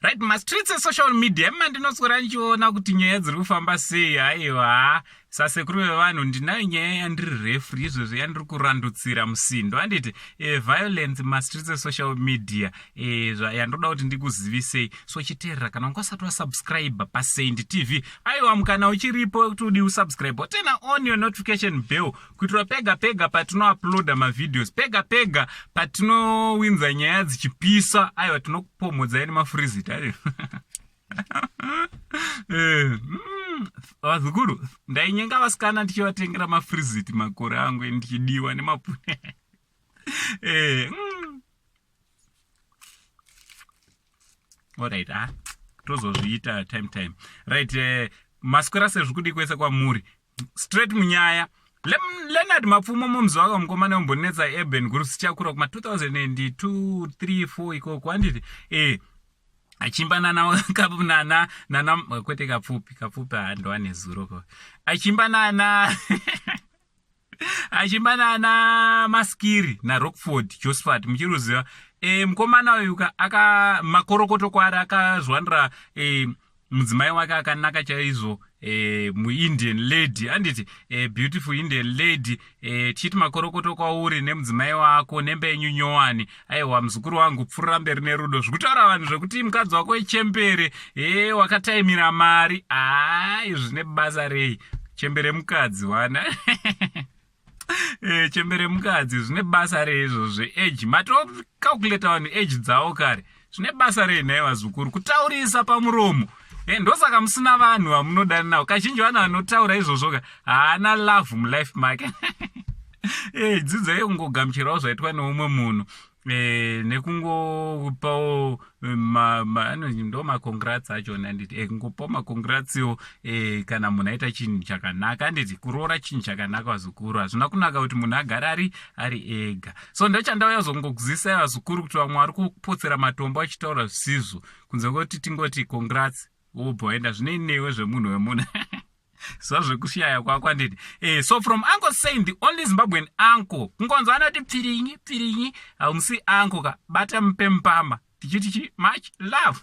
Right, mastreets esocial media ema ndinoswera ndichiona kuti nyaya dziri kufamba sei. Aiwa, sasekuru vevanhu ndinayo nyaya yandiri refri izvezvo yandiri kurandutsira musindo, handiti? Violence mastreets esocial media yandoda kuti ndikuzivisei. So chiteerera, kana wanga usati wasubscribe paSaint TV, aiwa, mukana uchiripo wekuti udi usubscribe, turn on your notification bell kuitira pega pega patinouploada mavideos, pega pega patinowinza nyaya dzichipisa, aiwa, tinokupomhodzai nemafreezit ayo. Vazukuru, ndainyenga vasikana ndichivatengera mafreezit makore angu ndichidiwa nemapune. Alright, ah, tozozviita time time. Right, maswera sezvikudi kwese kwamuri. Straight munyaya. Leonard Mapfumo, mumzi waka mukomana umbonetsa Urban Groups chakura kuma 2002 3 4 ikoko, handiti? Achimba nana nana nana, kwete Kapfupi. Kapfupi handoane zuro ko. Achimba nana, achimba nana Maskiri naRockford Josephat, muchiruziva. Mukomana uyu aka makorokoto kwaari, akazwanira mudzimai wake akanaka chaizvo, muIndian lady, handiti? Beautiful Indian lady. Tichiti makorokoto kwauri nemudzimai wako nemba yenyu nyowani. Aiwa, muzukuru wangu, pfurira mberi nerudo. Zvikutaura vanhu zvekuti mukadzi wako wechembere, wakataimira mari, ai, zvine basa rei? Chembere mukadzi wana, chembere mukadzi, zvine basa rei izvozvo zveage? Matocalculata vanhu age dzavo kare. Zvine basa rei nhai vazukuru kutaurisa pamuromo? Ndosaka musina vanhu vamunodana navo. Kazhinji vanhu vanotaura izvozvo ka haana love mulife make. Dzidzai kungogamuchirawo zvaitwa neumwe munhu nekungopawo ndo macongrats achona, handiti? Kungopawo macongratsiwo kana munhu aita chinhu chakanaka, handiti? Kuroora chinhu chakanaka, vazukuru. Hazvina kunaka kuti munhu agare ari ega. So ndochandauya zongokuzisai, vazukuru, kuti vamwe vari kupotsera matombo achitaura zvisizvo, kunze kwekuti tingoti congrats, wobva waenda. Zvinei newe zvemunhu wemunhu zuva zvekushaya kwako, handiti? So from Uncle Saint, the only Zimbabwean uncle, kungonzwa anoti pfirinyi pfirinyi, haumusi uncle ka. Bata mupempama tichiti chi much love.